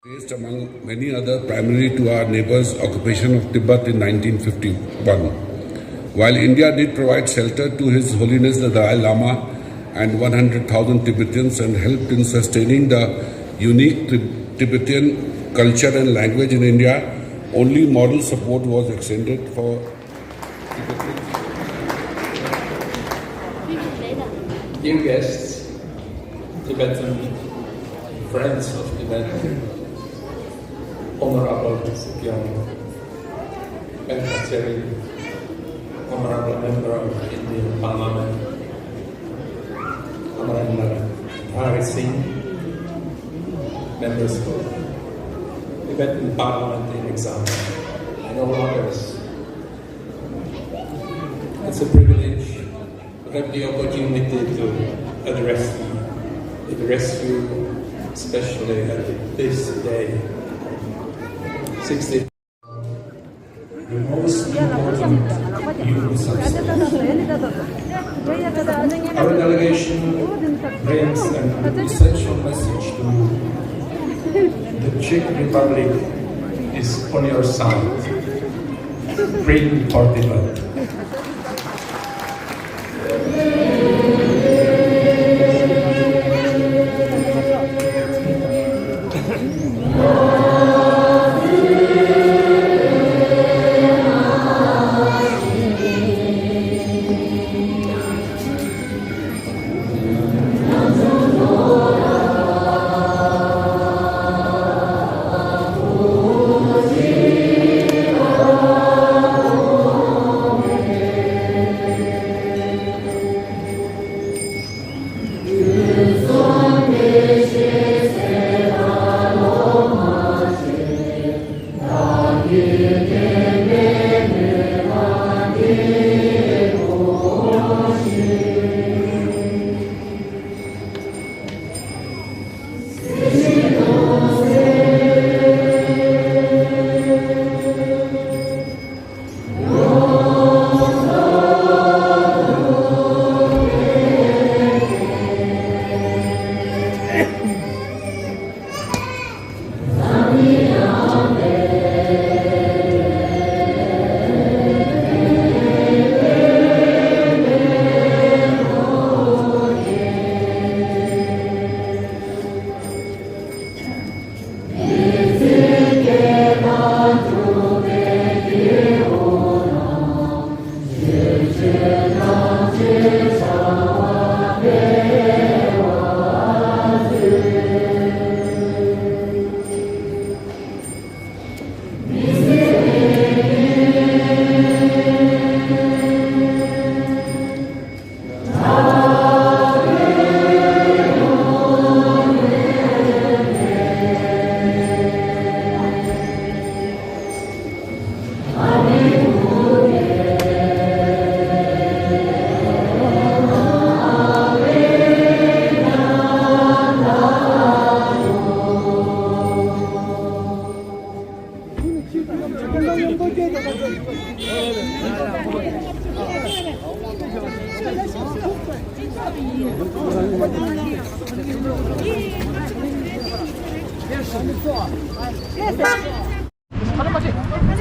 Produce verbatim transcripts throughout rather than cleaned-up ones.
traced among many other, primarily to our neighbors' occupation of Tibet in nineteen fifty-one. While India did provide shelter to His Holiness the Dalai Lama and one hundred thousand Tibetans and helped in sustaining the unique Tib- Tibetan culture and language in India, only moral support was extended for Dear guests, Tibetan friends of Tibet, Honorable Tshogkyan Bhattacharya, Honorable Member of Indian Parliament, Honorable Hari Singh, members of Tibetan Parliament in exile, and all others. It's a privilege to have the opportunity to address, address you, especially at this day, sixty. The most important human substance. Our delegation brings an essential message to you. The Czech Republic is on your side. Praying for Tibet.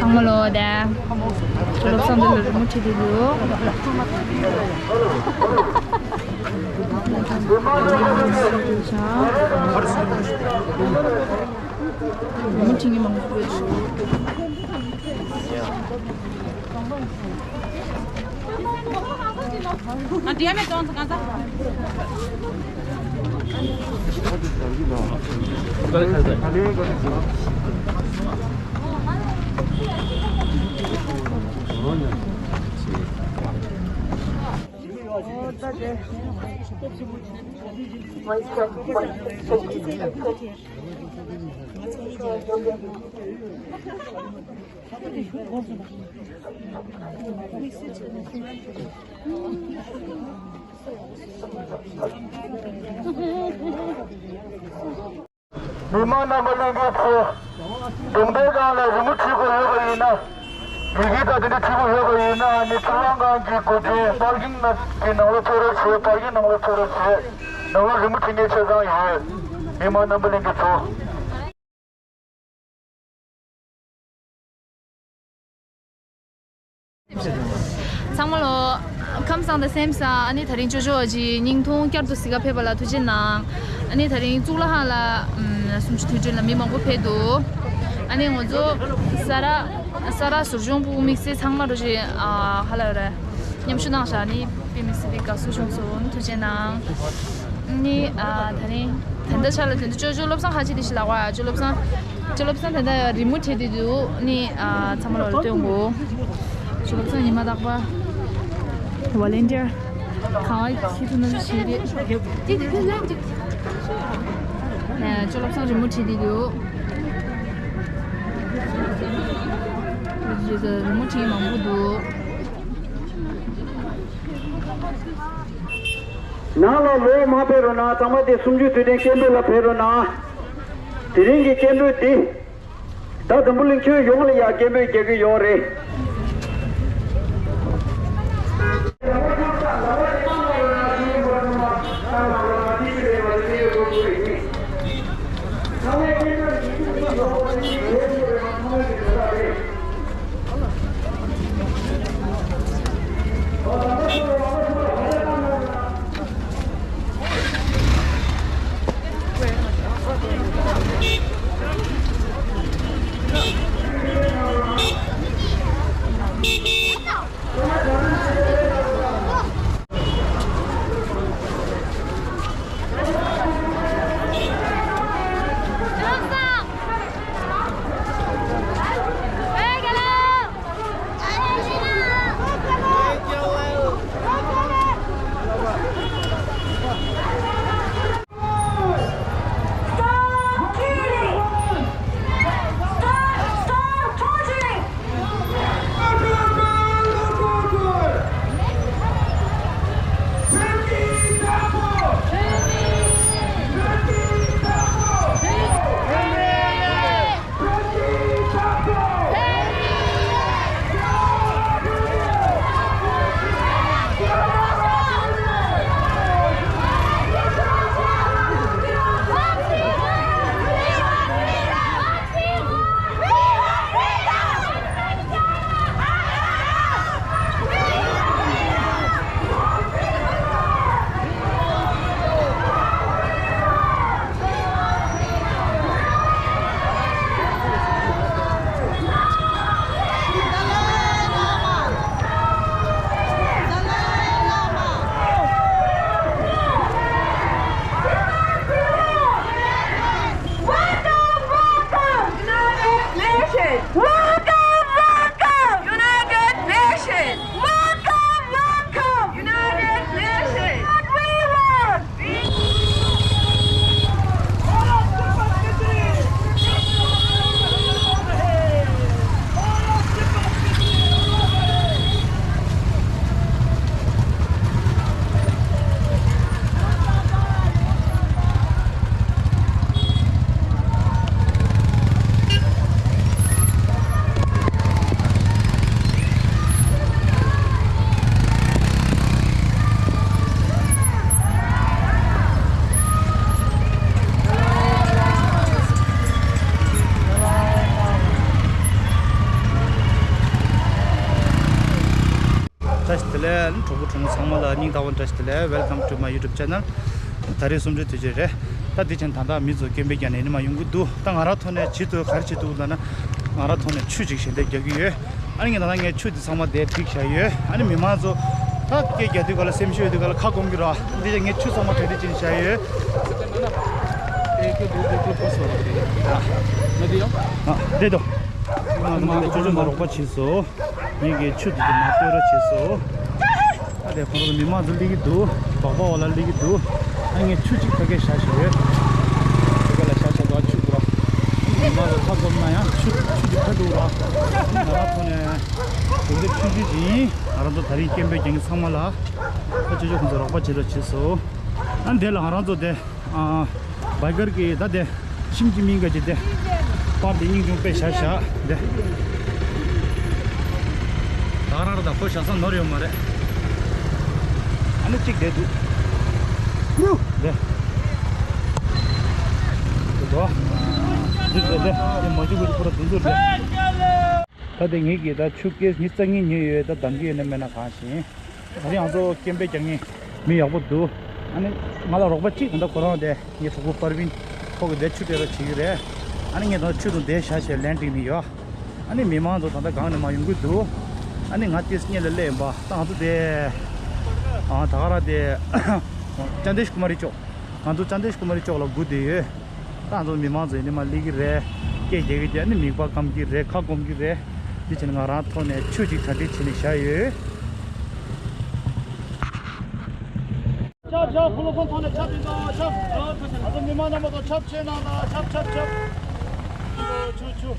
ཚང་མ་ལོ་ད། བློ་བཟང་འདི་ལ་རི་མོ་བྲིས་ཏེ་འདུག་རི་མོ་བྲིས་མཁན་མང་པོ་འདུག་མི་མང་རྣམ་པ་ལྷན་རྒྱས་ཚོ། གདོང་པའི་སྒང་ལ་རི་མོ་བྲིས་དགོས་ཡོད་པ་ཡིན་ན། ཡི་གེ་དང་དེ་འདྲ་བྲིས་དགོས་ཡོད་པ་ཡིན་ན། ཨ་ནི་ཚོང་ཁང་གི་སྒོ་ཁྲལ་པར་ཀིང་གི་ནང་ལ་ཕེབས་རོགས་བྱེད། པར་ཀིང་ནང་ལ་ཕེབས་རོགས་བྱེད། ནང་ལ་རི་མོ་བྲིས་མཁན་ཆ་ཚང་ཡོད། མི་མང་རྣམ་པ་ལྷན་རྒྱས་ཚོ། ཚང་མ་ལོ། ཁམས་བཟང་དང་སེམས་བཟང་། ཨ་ནི་ད་རིང་ཅོ་ཅོ་ཨ་ཅེ་སྙིང་ཐུང་བསྐྱར་དུ་གཟིགས་ག་ཕེབས་པ་ལ་ཐུགས་རྗེ་གནང་། ཨ་ནི་ད་རིང་གཙུག་ལག་ཁང་ལ་ཨམ་གསུམ་བཅུ་དུས་དྲན་ལ་མི་མང་པོ་ཕེབས་འདུག་ཨ་ནི་ང་ཚོ་ས་ར་ས་ར་ཟུར་སྦྱོང་ཕྲུ་གུ་དམིགས་བསལ་ཚང་མ་རུ་ཞིག་ཨ་ཧ་ལ་ར་མཉམ་ཞུགས་གནང་བཞག་ནི་དཔེ་མི་སྲིད་པའི་དགའ་བསུ་བྱུང་སོང་། ཐུགས་རྗེ་གནང་། ནི་ཨ་ད་ནི་ད་ལྟ་ཆ་ལ་དེ་འདྲ་ཅོ་ཅོ་བློ་བཟང་ཁ་ཆེ་དེ་ཞིག་ལགས་པ། ཅོ་བློ་བཟང་། ཅོ་བློ་བཟང་དེ་འདྲ་རི་མོ་བྲིས་ཏེ་འདུག་ནི་ཨ་ཚང་མ་ལ་སྟོན་དགོས། ཅོ་བློ་བཟང་ཉི་མ་རྟག་པར་ཝོ་ལན་ཊིར་གང་ལ་ཁྱེད་ཚོ་ནང་བཞིན་རེད། ནས་ཅོ་བློ་བཟང་རི་མོ་བྲིས་ཏེ་འདུག་རི་མོ་བྲིས་མང་པོ་འདུག་ནང་ལ་ལོག་མ་ཕེབས་རོགས་གནང་། ཚང་མ་དེ་གསུམ་བཅུའི་དུས་དྲན་སྐད་འབོད་ལ་ཕེབས་རོགས་གནང་། དེ་རིང་གི་སྐད་འབོད་འདི་ད་འཛམ་བུ་གླིང་ཁྱོན་ཡོངས་ལ་ཡང་སྐད་འབོད་རྒྱག་གི་ཡོད་རེད། Stop killing! Stop, stop torturing! Welcome, welcome, United Nations! Welcome, welcome, United Nations! Welcome, welcome, United Nations! What we want! བཀྲ་ཤིས་བདེ་ལེགས། གྲོགས་པོ་གྲོགས་མོ་ཚང་མ་ལ་སྙིང་ཐག་པ་ནས་བཀྲ་ཤིས་བདེ་ལེགས། Welcome to my YouTube channel. ད་རེས་གསུམ་བཅུའི་དུས་ཆེན་རེད། ད་དེ་ཆེན་ད་ལྟ་མི་ཚོ་སྐད་འབོད་རྒྱག་ནས་ནི་མ་ཡོང་གི་འདུག་ད་ང་རང་ཐོག་ནས་བྱེད་ཐུབ་ག་རེ་བྱེད་ཐུབ་ལབ་ན། ང་རང་ཐོག་ནས་ཆུ་ཅིག་ཞལ་འདེབས་རྒྱག་གི་ཡོད། ཨ་ནི་ངས་ད་ལྟ་ངས་ཆུ་འདི་ཚང་མ་འདིར་ཁྲིད་བཞག་ཡོད། ཨ་ནི་མི་མང་ཚོ་ད་སྐད་རྒྱག་དུས་ག་ལ་སེམས་ཤུགས་ཡོད་དུས་ག་ལ་ཁ་སྐོམ་གི་ར། འདི་ངས་ཆུ་ཚང་མ་གྲ་སྒྲིག་བྱས་ནས་བཞག་ཡོད། ཨ་འདི་དང་། ང་ཚོ་ཅོ་ཅོ་ལ་རོགས་པ་བྱས་སོ། ངེད་ཀྱིས་ཆུ་དེ་ཚོ་མར་གཏོར་རོགས་བྱས་སོ། ཨ་དེ་ཁོང་ཚོ་མི་མང་ཚོ་སླེབས་ཀྱི་འདུག་སྦག་སྦག་འོག་ལ་སླེབས་ཀྱི་འདུག་ཨ་ངས་ཆུ་གཅིག་ཕ་གིར་བཞག་བཞག་ཡོད། ཕ་གི་ལ་བཞག་བཞག་འདུག་ཨ་ཆུ་འདུག་ར། མི་མང་ཚོ་ཁ་སྐོམ་ན་ཡང་ཆུ་ཆུ་དེ་ཕ་འདུག་ར། ང་རང་ཐོག་ནས་གྲོང་གསེབ་ཆུང་ཆུང་ཅིག་ཡིན། ང་རང་ཚོ་ད་རིང་སྐད་འབོད་རྒྱག་མཁན་ཚང་མ་ལ་ཨ་ཅོ་ཅོ་ཁོང་ཚོ་རོགས་པ་བྱེད་རོགས་བྱས་སོ། ཨ་འདི་ལ་ང་རང་ཚོ་དེ། ཨ། བའི་ཀར་གྱི་ད་དེ། ཤིང་གཅིག་མིན་ག་ཅིག་དེ། པར་དེ་སྙིང་ཆུང་དཔེ་བཞག་བཞག་དེ། ད་རང་ར་ད་ཁོ་བཞག་ས་ནོར་ཡོད་མ་རེད། ཨ་ནི་གཅིག་དེ་འདུག་དེ། དེ་འདུག་དེ་དེ་དེ་དེ་མ་བཅུག་གི་ཁོ་ར་དུང་ཚོད་དེ། ད་དེ་ངེད་ཀྱིས་ད་ཆུ་ཀེས་ཉི་ཤུ་རྩ་གཉིས་ཉོས་ཡོད། ད་འདང་གི་ཡོད་ན་མེད་ན་གང་ཞིག་ད་རིང་ང་ཚོ་སྐད་འབོད་རྒྱག་མཁན་མི་ཡག་པོ་འདུག་ཨ་ནི་ང་ལ་རོགས་པ་གཅིག་ད་ལྟ་ཁོ་རང་དེ་ངའི་གྲོགས་པོ་པར་ཝིན་ཁོ་གི་དེ་ཆུ་སྤྲད་རོགས་བྱེད་ཀྱི་རེད། ཨ་ནི་ངས་ད་ཆུ་དང་དེ་བཞག་བྱས་ལན་སྤྲད་ནི་ཡོད། ཨ་ནི་མི་མང་ཚོ་ད་ལྟ་སྒང་ནས་མར་ཡོང་གི་འདུག་ཨ་ནི་ང་ཏིས་སྔོན་ལ་སླེབས་ཡིན་པ། ད་ང་ཚོ་དེ་ཨ་ད་ག་རང་དེ་ཅན་དེ་ཤ་ཀུ་མ་རི་ཅོག་ང་ཚོ་ཅན་དེ་ཤ་ཀུ་མ་རི་ཅོག་ལ་སྒུག་བསྡད་ཡོད། ད་ང་ཚོ་མི་མང་ཚོ་ཡིན་ནི་མར་སླེབས་ཀྱི་རེད། སྐད་རྒྱག་གི་རེད། ཨ་ནི་མིད་པ་སྐམ་གྱི་རེད། ཁ་སྐོམ་གྱི་རེད། དེ་བྱས་ནས་ང་རང་ཐོག་ནས་ཆུ་ཅིག་གྲ་སྒྲིག་བྱས་ནས་བཞག་ཡོད། ཆབ་ཆབ། ཕུ་ལོ་ཚང་ཐོག་ནས་ཆབ་ཡིན་ད་ཆབ། ང་ཚོ་མི་མང་རྣམ་པ་ཚོ་ཆབ་མཆོད་གནང་ད། ཆབ་ཆབ་ཆབ། ཆུ་ཆུ།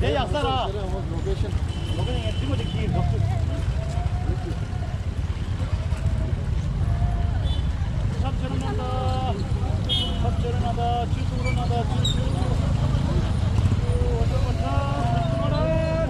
དེ་ཡག་ས་ར། ལོ་ཀེ་ཤན། ལོ་ཀེ་ཤན་ངས་ལྟད་མོ་དེ་ཁྱེར་འགྲོ། ཆབ་ཆེ་རུ་གནང་དང་། ཆབ་ཆེ་རུ་གནང་དང་། ཆུ་བཙུགས་རུ་གནང་དང་། ཆུ་ཆུ་ཆུ། འོ་ད་མ་ཁྲ་མ་ཁྲ།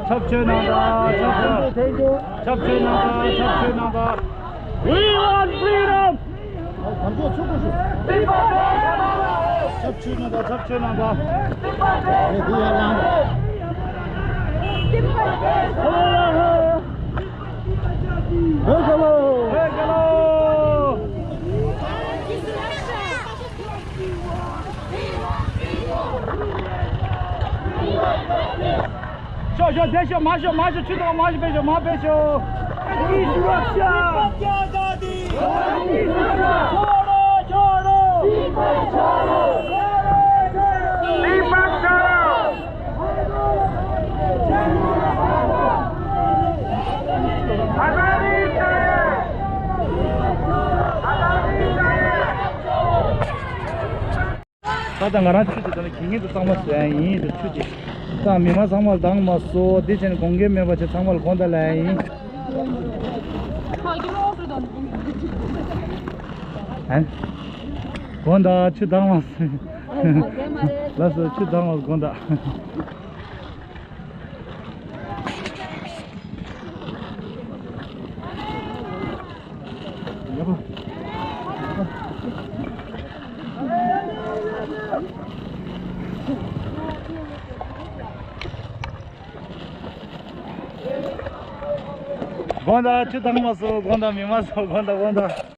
ཆབ་ཆོས་གནང་དང་། ཆབ་ཆོས། ཆབ་ཆོས་གནང་དང་། ཆབ་ཆོས་གནང་དང་། We want freedom! ཆབ་ཆོས་གནང་དང་། ཆབ་ཆོས་གནང་དང་། བོད་རྒྱལ་ལོ། བོད་རྒྱལ་ལོ། ཤོག་ཤོག་བསྡད་ཤོག་མར་ཤོག་མར་ཤོག་ཆུ་དོག་མར་ཤོག་ཕེབས་ཤོག་མར་ཕེབས་ཤོག་ཆོ་ཆོ། ད་ལྟ་ང་རང་ཆུ་དེ་ད་ནི་གད་སྙིགས་དེ་གཙང་མ་བཟོ་ཡ་ཡིན། དེ་ཆུ་དེ་ད་མི་མང་ཚང་མ་ལ་འདང་མ་སོང་། དེ་བྱས་ནས་དགོངས་འགལ་མེད་པ་བྱས་ཚང་མ་ལ་དགོངས་དག་ལབ་ཡ་ཡིན། ཨན། དགོངས་དག་ཆུ་འདང་མ་སོང་། ལགས་སོ། ཆུ་འདང་མ་སོང་། དགོངས་དག་དགོངས་དག་ཆུ་འདང་མ་སོང་། དགོངས་དག་མི་མང་སོང་། དགོངས་དག་དགོངས་དག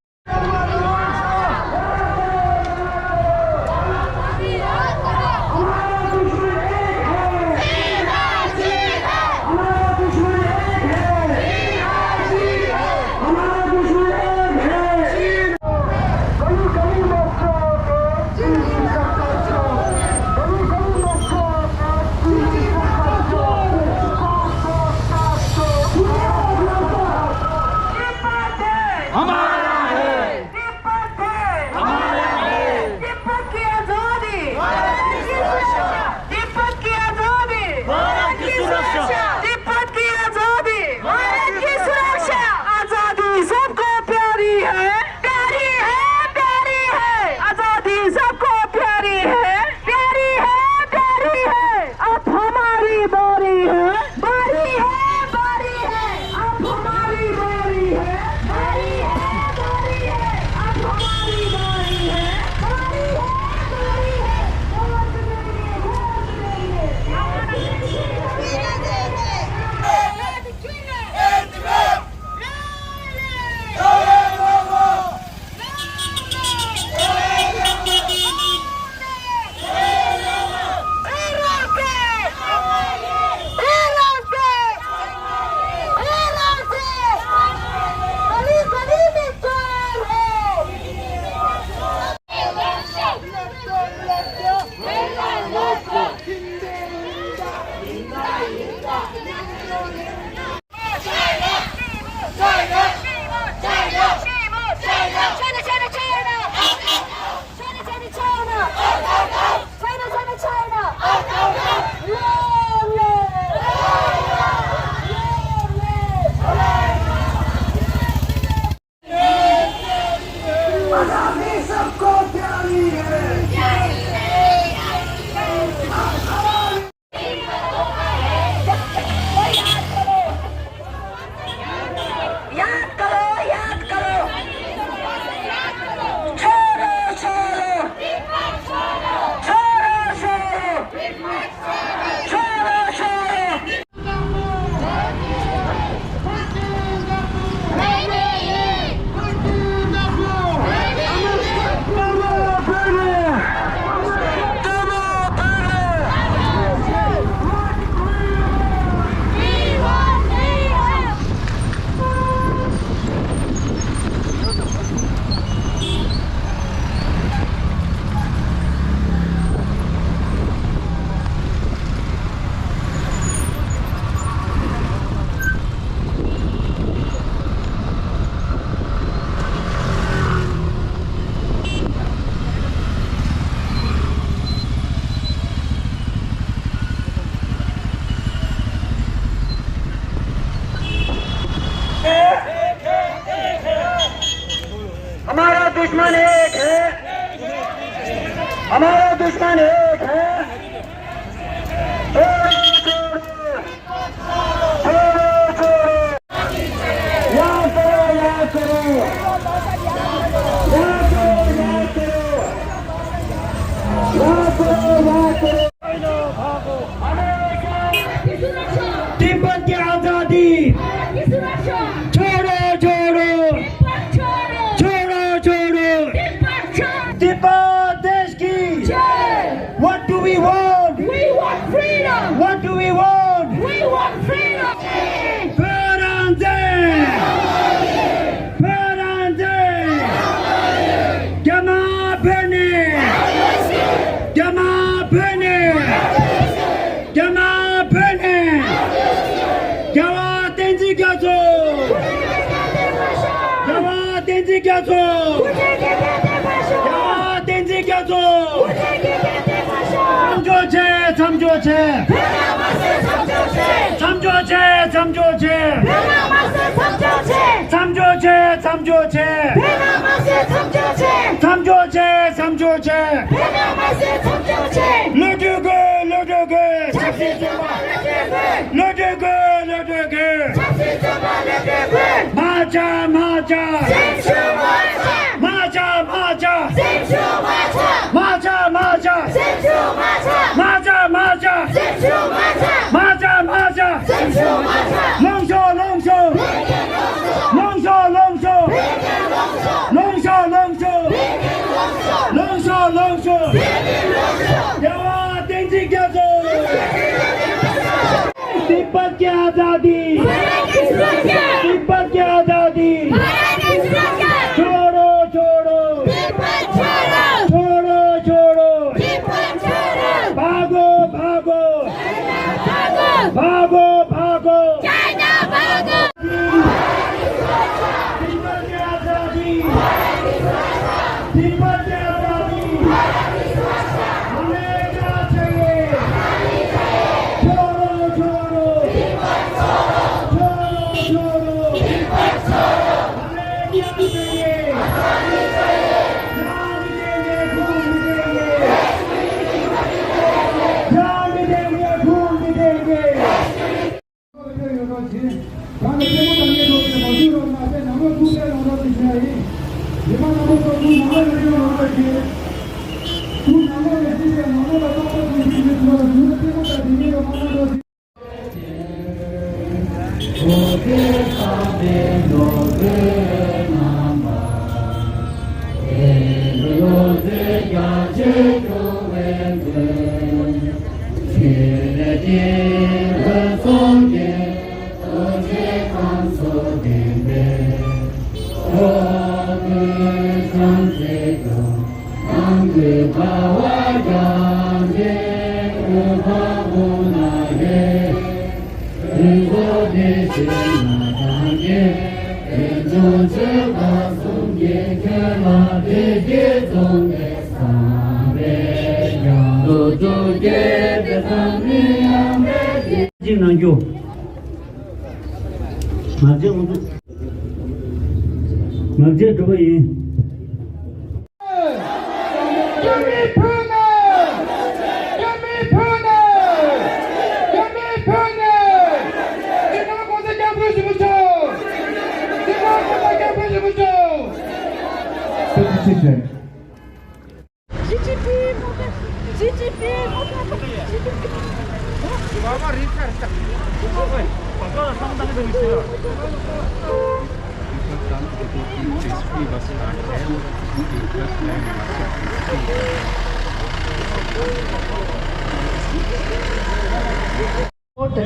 We want freedom! What do we want? We want freedom! བོད་རང་བཙན། བོད་རང་བཙན། རྒྱ་དམར་བོད་ནས། རྒྱ་དམར་བོད་ནས། རྒྱ་དམར་བོད་ནས། རྒྱལ་བ་བསྟན་འཛིན་རྒྱ་མཚོ། རྒྱལ་བ་བསྟན་འཛིན་རྒྱ་མཚོ། རྒྱལ་བ་བསྟན་འཛིན་རྒྱ་མཚོ། མཚམས་འཇོག་བྱེད། མཚམས་འཇོག་བྱེད། མཚམས་འཇོག་བྱེད། མཚམས་འཇོག་བྱེད། མཚམས་འཇོག་བྱེད། མཚམས་འཇོག་བྱེད། མཚམས་འཇོག་བྱེད། མཚམས་འཇོག་བྱེད། མཚམས་འཇོག་བྱེད། བློ་གྲོས་དགོས། བློ་གྲོས་དགོས། ཆབ་སྲིད་བཙོན་པ། བློ་གྲོས་དགོས། བློ་གྲོས་དགོས། ཆབ་སྲིད་བཙོན་པ་བློ་གྲོས་དགོས། མ་ཆག་མ་ཆག་སེམས་ཤུགས་མ་ཆག་མ་ཆག་མ་ཆག་སེམས་ཤུགས་མ་ཆག་མ་ཆག་མ་ཆག་སེམས་ཤུགས་མ་ཆག་མ་ཆག་མ་ཆག་སེམས་ཤུགས་མ་ཆག་མ་ཆག་མ་ཆག་སེམས་ཤུགས་མ་ཆག་ལོངས་ཤོག་ལོངས་ཤོག་ལོངས་ཤོག་ལོངས་ཤོག་ལོངས་ཤོག་ལོངས་ཤོག་ལོངས་ཤོག་ལོངས་ཤོག་རྒྱལ་བ་བསྟན་འཛིན་རྒྱ་མཚོ། तिब्बत की आजादी। भारत की सुरक्षा। तिब्बत की आजादी। भारत की सुरक्षा। छोड़ो, छोड़ो। तिब्बत छोड़ो। छोड़ो, छोड़ो। तिब्बत छोड़ो। भागो, भागो। भागो। भागो, भागो। चाइना भागो। भारत की सुरक्षा। तिब्बत की आजादी। भारत की सुरक्षा। तिब्बत की आजादी। भारत की सुरक्षा। हमें क्या चाहिए? छोड़ो, छोड़ो। छोड़ो, छोड़ो। हमें क्या चाहिए? जान भी देंगे, खून भी देंगे। जान भी देंगे, खून भी देंगे। གཅིག་གནང་རྒྱུ། ང་ཚོས་ང་ཚོས་ང་ཚོས་སྒྲུབ་པ་ཡིན། རྒྱ་མི་བོད་ནས། རྒྱ་མི་བོད་ནས། རྒྱ་མི་བོད་ནས། སྤྱི་ནོར་༸གོང་ས་༸སྐྱབས་མགོན་ཆེན་པོ་མཆོག་སྤྱི་ནོར་༸གོང་ས་༸སྐྱབས་མགོན་ཆེན་པོ་མཆོག་ཆེ་ཆེ། ཇི་ཇི་པི་མོ་ཊ། ཇི་ཇི་པི་མོ་ཊ། ཇི་ཇི་པི། For the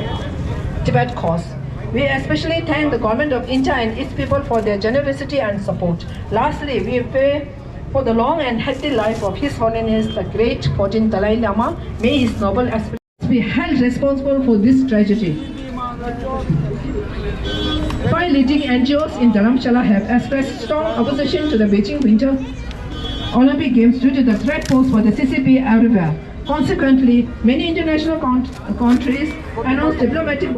Tibet cause. We especially thank the Government of India and its people for their generosity and support. Lastly, we pray for the long and healthy life of His Holiness the Great fourteenth Dalai Lama. May his noble aspirations be held responsible for this tragedy. Five leading N G Os in Dharamshala have expressed strong opposition to the Beijing Winter Olympic Games due to the threat posed by the C C P everywhere. Consequently, many international con-, countries announced diplomatic